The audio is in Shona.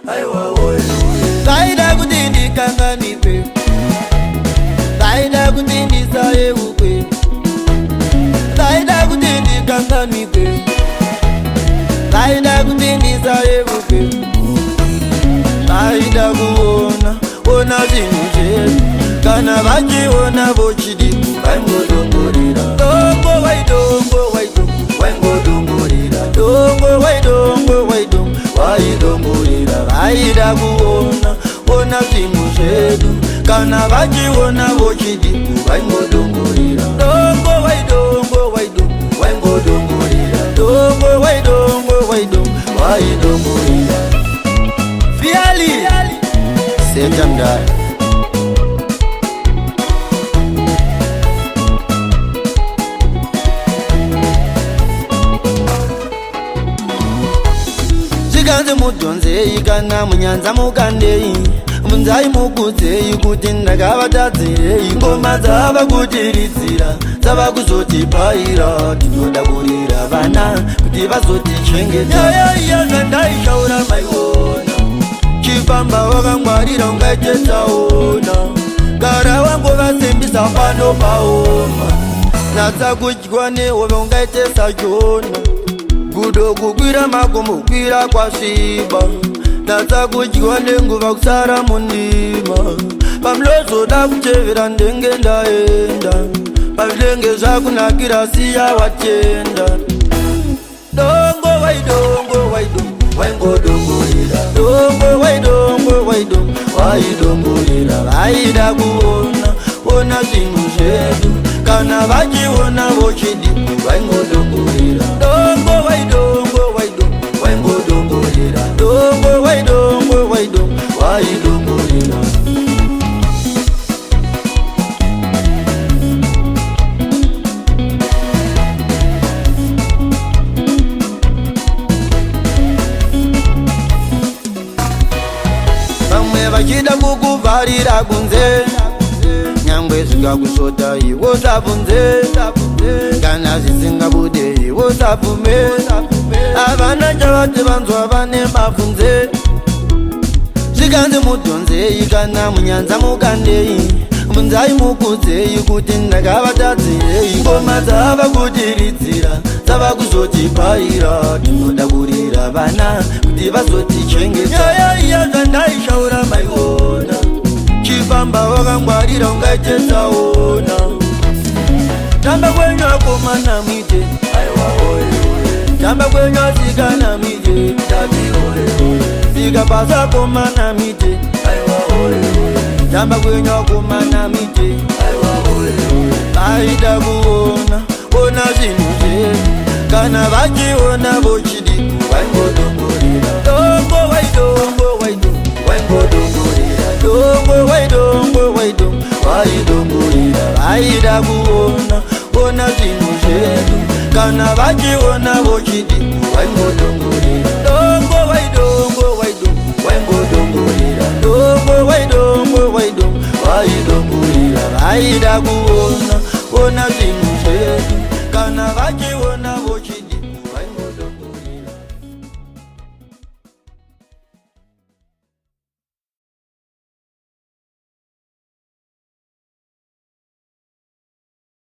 Aiwa oye. Vaida kuti ndikanganike, vaida kuti ndisayeukwe, vaida kuti ndikanganike, vaida kuti ndisayeukwe. Vaida kuona ona zvinhu zvedu, kana vachiona vochidi vaingodongorera. Dongo waidongo waidongo waingodongorera, dongo waidongo waidongo waidongorera. Vaida kuona ona zvinhu zvedu, kana vachiona vochidi vaingodongorera. Dongo waidongo waidongo waingodongorera, dongo waidongo waidongo waidongorera. Fiali Setandai. Zvikanzi mudhonzei, kana munyanza mukandei, munzai mukudzei kuti ndakavatadzirei. Ngoma dzava kutiridzira dzava kuzotipaira, tinoda kurira vana kuti vazotichengeta. Nyaya iya zvandaishaura maiona, chifamba wakangwarira ungaite tsaona. Gara wangovasimbisa pano paoma, natsa kudyiwa nehove ungaite sajona. Gudo kukwira makumbo kwira kwasviba, natsa kudyiwa nenguva kusara mundima. Pamulozoda kutevera ndenge ndaenda, pazvinenge zvakunakira siya watenda. Dongo waidongo waidongo waingodongorera, dongo waidongo waidongo waidongorera. Vaida kuona ona zvinhu zvedu, kana vachiona vochidi vaingodongorera. Dongo waidongo waidongo waingodongorera, dongo waidongo waidongo waidongorera. Vamwe vachida kukuvharira kunze, nyangwe zvikakusvota iwo sabvunze, kana zvisingabude iwo sabvume. Havana chavati vanzwa vane mabvunze. Zvikanzi mudhonzei, kana munyanza mukandei, munzai mukudzei kuti ndakavatadzirei. Ngoma dzava kutiridzira dzava kuzotipaira, tinoda kurira vana kuti vazotichengeta. Nyaya iya zvandaishaura maiona, chifamba wakangwarira ungaite tsaona. Tamba kwenyu akomana muite, aiwa oye oye. Tamba kwenyu asikana muite, tati oye oye. Tsika pasi akomana muite, aiwa oye oye. Tamba kwenyu akomana muite, aiwa oye oye. Vaida kuona ona zvinhu zvedu, kana vachiona vochidi vaingodongorera. Dongo waidongo waidongo waingodongorera, dongo waidongo waidongo waidongorera. Vaida kuona ona zvinhu zvedu, kana vachiona vochidi vaingodongorera. Dongo waidongo waidongo waingodongorera, dongo waidongo waidongo waidongorera. Vaida kuona ona zvinhu zvedu.